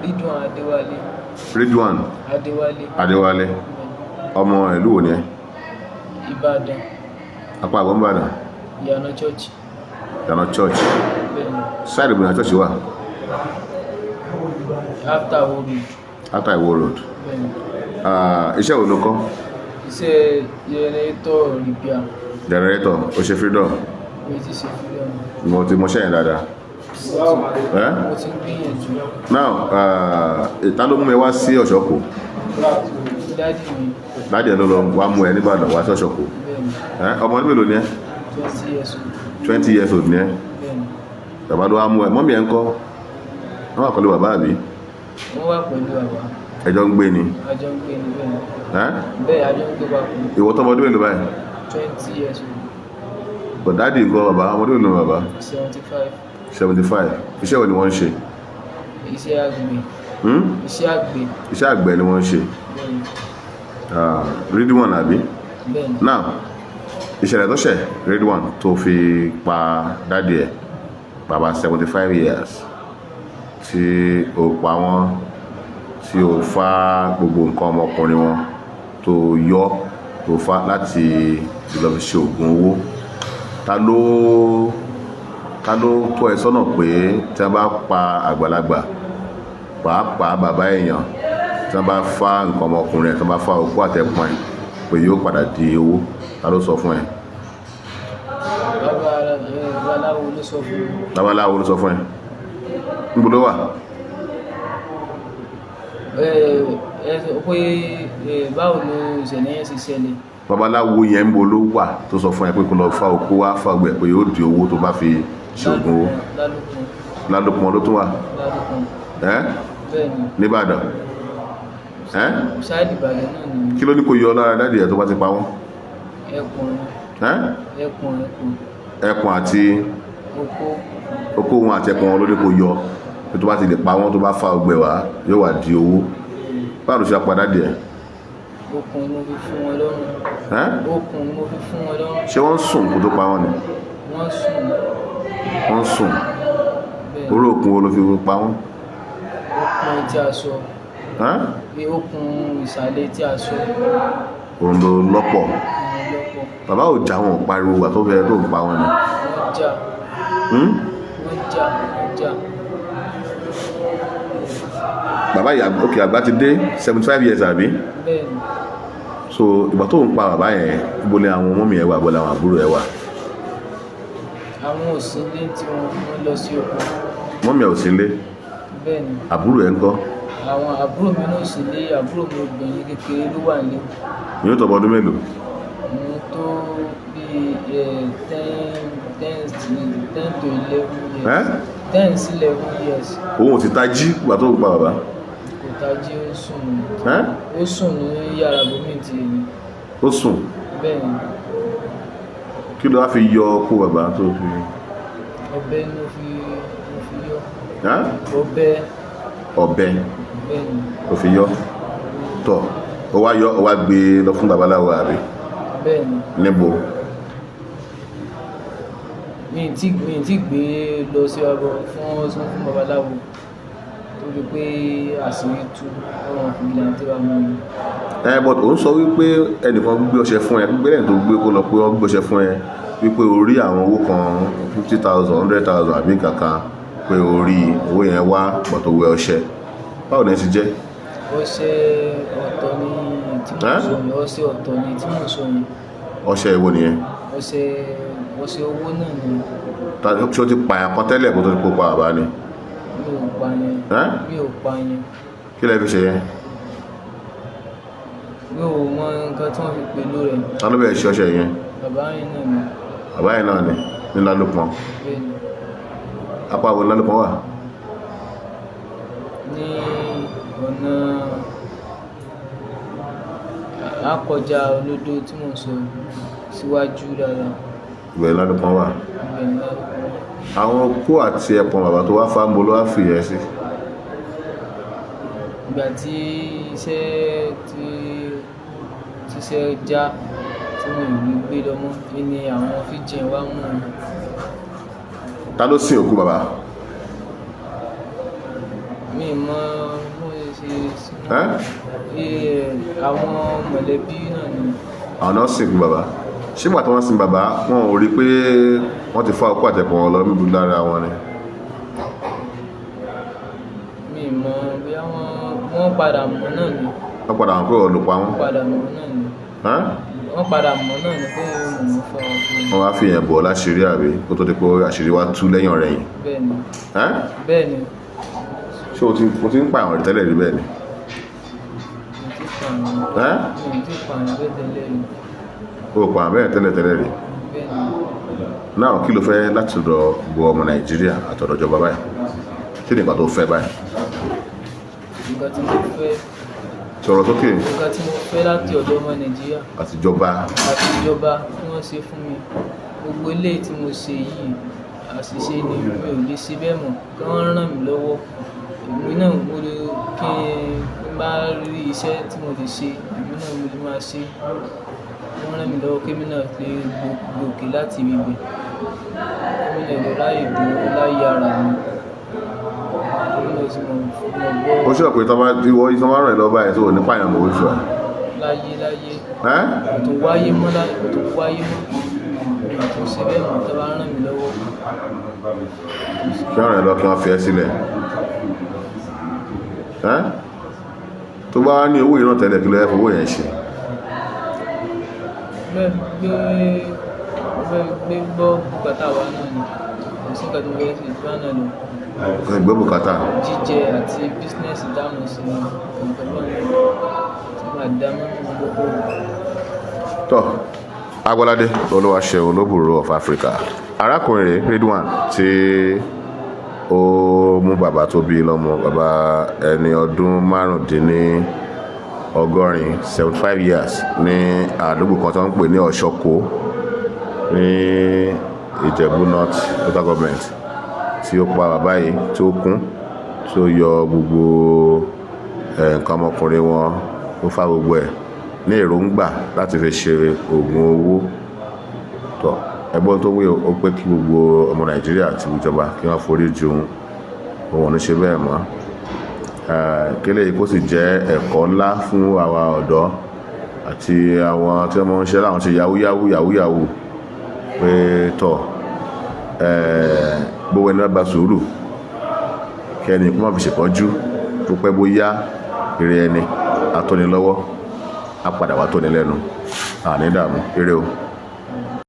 Ridwan Adéwálé. Ridwan Adéwálé. Adéwálé. Ọmọ ìlú wo ni ẹ? Ìbàdàn. Apá àgbọn Ìbàdàn? Ìyànà Church. Ìyànà Church? Bẹ́ẹ̀ni. Side ìbùnà church wà? After Iwo Road. After Iwo Road? Bẹ́ẹ̀ni. Ah, iṣẹ́ wo ló kọ́? Iṣẹ́ generator repair. Generator. Ó ṣe freedom? Mi ti ṣe freedom. Mo ti mọṣẹ́ yẹn dáadáa. Eh? Mo ti ń gbìyànjú. Now, ìta ló mú ẹ wá sí Ọ̀ṣọ́kù? Daddy mi. Daddy ẹ ló lọ wá mú ẹ nígbàdàn wá sí Ọ̀ṣọ́kù? Bẹ́ẹ̀ni. Eh? Ọmọ ọdún mélòó ni ẹ? 20 years old. 20 years old ni ẹ? Bẹ́ẹ̀ni. Bàbá ló wá mú ẹ. Mummy ẹ ń kọ́? Wọ́n wà pẹ̀lú bàbá àbí? Wọ́n wà pẹ̀lú bàbá. Ẹjọ́ ń gbé ni? A jọ ń gbé ni, bẹ́ẹ̀ni. Eh? Bẹ́ẹ̀, a jọ ń gbé papọ̀. Ìwọ tọmọ ọdún mélòó báyìí? 20 years old. But daddy ńkọ́? Bàbá, ọmọ ọdún mélòó ni bàbá? 75. 75. Iṣẹ́ wo ni wọ́n ń ṣe? Iṣẹ́ àgbẹ̀. Hmm? Iṣẹ́ àgbẹ̀. Iṣẹ́ àgbẹ̀ ni wọ́n ń ṣe? Bẹ́ẹ̀ni. Ah, Ridwan, àbí? Bẹ́ẹ̀ni. Now, ìṣẹ̀lẹ̀ tó ṣẹ̀, Ridwan, tó fi pa daddy ẹ̀, bàbá 75 years, tí ó pa wọ́n, tí ó fa gbogbo nǹkan ọmọkùnrin wọn, tó yọ, tó fa láti lọ fi ṣe oògùn owó, ta ló tọ́ ẹ sọ́nà pé tí wọ́n bá pa àgbàlagbà, pàápàá bàbá èèyàn, tí wọ́n bá fa nǹkan ọmọkùnrin ẹ̀, tí wọ́n bá fa okó àtẹ̀pọ̀n ẹ̀, pé yóò padà di owó? Ta ló sọ fún ẹ? Babaláwo ló sọ fún mi. Babaláwo ló sọ fún ẹ? Níbo ló wà? Ẹ sọ pé báwo ló ìṣẹ̀lẹ̀ yẹn ṣe ṣẹlẹ̀? Babaláwo yẹn, níbo ló wà tó sọ fún ẹ pé kó lọ fa okó wá, fa ọgbẹ, pé yóò di owó tó bá fi ṣe oògùn owó? Lálùpọ̀n. Lálùpọ̀n ló tún wà? Lálùpọ̀n. Ẹ́? Bẹ́ẹ̀ni. Nìbàdàn ẹ́? Side Ìbàdàn náà ni. Kí ló ní kó yọ lára daddy ẹ̀ tó bá ti pa wọ́n? Ẹkùn. Ẹ́? Ẹkùn, ẹkùn. Ẹkùn àti Okó. Okó wọn àti ẹkùn wọn ló ní kó yọ, pé tó bá ti lè pa wọ́n, tó bá fa ọgbẹ wá, yóò wà di owó. Báwo ló ṣe pa daddy ẹ̀? Okùn ni mo fi fún wọn lọ́rùn. Ẹ́? Okùn ni mo fi fún wọn lọ́rùn. Ṣé wọ́n ń sùn kó tó pa wọ́n ni? Wọ́n sùn. Wọ́n ń sùn? Bẹ́ẹ̀ni. Orí okùn wo ló fi pa wọ́n? Okùn tí a sọ. Ẹ́? Pé okùn ìsàlẹ̀ tí a sọ. Òun ló lọ́pọ̀? Òun lọ́pọ̀. Bàbá ò já, wọn ò pariwo wà tó fẹ́ tó ń pa wọ́n ni? Wọ́n jà. Hmm? Wọ́n jà, wọ́n jà. Bàbá ìyá òkè àgbà ti dé 75 years, àbí? Bẹ́ẹ̀ni. So ìgbà tó ń pa bàbá yẹn, ibo ni àwọn mummy ẹ̀ wà? Ibo ni àwọn àbúrò ẹ̀ wà? Àwọn ò sí ilé tí wọ́n lọ sí oko. Mummy ẹ̀ ò sí ilé? Bẹ́ẹ̀ni. Àbúrò ẹ̀ ń kọ́? Àwọn àbúrò mi náà sì lé. Àbúrò mi obìnrin kékeré ló wà nílé. Yóò tó ọmọ ọdún mélòó? Òun tó bí 10 to 11 years. Ẹ́? 10 sí 11 years. Òun ò ti tají ìgbà tó ń pa bàbá? Kò tají, ó sùn. Ẹ́? Ó sùn ní yàrá bòmí ti ní. Ó sùn? Bẹ́ẹ̀ni. Kí ló wá fi yọ kó bàbá tó fi? Ọ̀bẹ ni mo fi yọ. Ẹ́? Ọ̀bẹ. Ọ̀bẹ? Bẹ́ẹ̀ni. Ó fi yọ tọ, ó wá yọ, ó wá gbé lọ fún babaláwo, àbí? Bẹ́ẹ̀ni. Níbo? Mi tí gbé lọ sí ọbọ fún babaláwo tó fi pé àṣírí tú, wọn fi vigilante wa mú mi. Ẹ, but òun sọ wípé ẹnìkan gbé ọṣẹ fún ẹ, gbé lẹ́yìn tó gbé kó lọ, pé wọ́n gbé ọṣẹ fún ẹ, wípé o rí àwọn owó kan, 50,000, 100,000, àbí kankan, pé o rí owó yẹn wá pọ̀ tó wẹ ọṣẹ. Báwo ni ẹ ti jẹ́? Ọṣẹ ọ̀tọ̀ ni tí mò ń Ẹ́? sọ yẹn. Ọṣẹ ọ̀tọ̀ ni tí mò ń sọ yẹn. Ọṣẹ ìwo nìyẹn? Ọṣẹ owó náà ni. Ṣé o ti pààyàn kan tẹ́lẹ̀ kó tó ti kó pa bàbá ni? Mi ò pa yẹn. Ẹ́? Mi ò pa yẹn. Kí lẹ fi ṣe yẹn? Mi ò mọ nǹkan tí wọ́n fi pẹ̀lú rẹ̀. Ta ló bẹ̀rẹ̀ ṣe ọṣẹ yẹn? Bàbá yẹn náà ni. Bàbá yẹn náà ni ní Lálùpọ̀n? Bẹ́ẹ̀ni. Apá wo ní Lálùpọ̀n wà? Ní ọ̀nà àkọjá olódó tí mò ń sọ síwájú dáadáa. Ibẹ̀ ní Lálùpọ̀n wà? Ibẹ̀ ní Lálùpọ̀n wà. Àwọn okó àti ẹpọ̀n bàbá tó wá fáńbo ló wá fìyẹ́ sí? Ìgbà tí iṣẹ́ tí tíṣẹ́ já, tí mi ò rí gbé lọ mọ́ ni àwọn fíjìn wá mú mi. Ta ló sin òkú bàbá? Mi Mi ì mọ bó ṣe ṣe. Ẹ́? Àwọn mọ̀lẹ́bí náà ni. Àwọn náà sìnkú bàbá. Ṣígbà tí wọ́n sin bàbá, wọn ò rí pé wọ́n ti fá okó àtẹ̀pọ̀ wọn lọ níbi lára wọn ni? Mi ì mọ bóyá wọ́n padà mọ̀ náà ni. Wọ́n padà wọn pé wọ́n ló pa wọ́n. Wọ́n padà mọ̀ náà ni. Ẹ́? Wọ́n padà mọ̀ náà ni pé mò ń fa ọkọ. Wọ́n wá fi yẹn bọ̀ láṣìírí àbí kó tó di pé àṣírí wa tú lẹ́yìn ọ̀rẹ́ yìí? Bẹ́ẹ̀ ni. Ẹ́? Bẹ́ẹ̀ ni. Ṣé o ti ń pa àwọn rí tẹ́lẹ̀ rí bẹ́ẹ̀ ni? Mi ò tí pààyàn. Ẹ́? Mi ò tí pààyàn bẹ́ẹ̀ tẹ́lẹ̀ rí. O pa àwọn bẹ́ẹ̀ tẹ́lẹ̀ tẹ́lẹ̀ rí? Bẹ́ẹ̀ ni. Náà, kí ló fẹ́ láti ọ̀dọ̀ gbọ́ ọmọ Nàìjíríà àtọ̀dọ̀ ìjọba báyìí? Kí ni nǹkan tó fẹ́ báyìí? Nǹkan tí mo fẹ́. Sọ̀rọ̀ sókè. Nǹkan tí mo fẹ́ láti ọ̀dọ̀ ọmọ Nàìjíríà àtijọba àti ìjọba kí wọ́n ṣe fún mi, gbogbo eléyìí tí mo ṣe yìí, àṣìṣe ni. Mi ò lè ṣe bẹ́ẹ̀ mọ́. Kí wọ́n ràn mí lọ́wọ́, èmi náà mo lè kí n bá rí iṣẹ́ tí mo lè ṣe, èmi náà mo lè máa ṣe. Kí wọ́n ràn mí lọ́wọ́, kémi náà lè gòkè láti ibi ibẹ̀, kémi náà lè ráyè dúró láyé ara mi, kémi náà sì mọ̀ gbọ́. Ó ṣe pé tọ́ bá ìwọ tọ́ bá ràn ẹ́ lọ́wọ́ báyìí, tó ò ní pààyàn mọ́ oṣù ẹ̀? Láyé láyé. Ẹ́? Kò tún wáyé mọ́ láyé, kò tún wáyé mọ́. Mi ò tún ṣe bẹ́ẹ̀ mọ́ tó bá ràn mí lọ́wọ́. Kí wọ́n ràn ẹ́ lọ́wọ́, kí wọ́n fi ẹ́ sílẹ̀. Ẹ́ tó bá ní owó yìí náà tẹ́lẹ̀, kí ló yẹ fowó yẹn ṣe? Bẹ́ẹ̀ gbé, mo fẹ́ gbé gbọ́ bùkátà wa náà ni. Kò sí nǹkan tí mo fẹ́ ṣe jù bá náà lọ. Kò sì gbé bùkátà. Jíjẹ àti business dáhùn sí i, nǹkan bá náà tí màá dá mọ́ gbogbo. Tọ́ Agbọ́ládé Olúwaṣeun Olóbùrò of Africa, arákùnrin rẹ̀ Ridwan tí ó mú bàbá tó bí lọ́mọ, bàbá ẹni ọdún 75, 75 years, ní àdúgbò kan tó ń pè ní Ọ̀ṣọ́kó ní Ìjẹ̀bú North Local Government, tí ó pa bàbá yìí, tí ó kún, tí ó yọ gbogbo nǹkan ọmọkùnrin wọn, ó fá gbogbo ẹ̀ ní èròǹgbà láti fi ṣe oògùn owó. Tọ́ ẹgbọ́n tó wí, ó pé kí gbogbo ọmọ Nàìjíríà àti ìjọba kí wọ́n forí ju òun, òun ò ní ṣe bẹ́ẹ̀ mọ́. Kílẹ̀ yìí kó sì jẹ́ ẹ̀kọ́ ńlá fún àwa ọ̀dọ́ àti àwọn tí wọ́n ń ṣe láwọn ṣe yahoo yahoo yahoo yahoo, pé tọ̀ gbogbo ẹni bá gba sùúrù, kí ẹni kó má fi ṣèkánjú tó pẹ́, bóyá ire ẹni atónilọ́wọ́ á padà wá tóni lẹ́nu. Àní dààmú, ire o.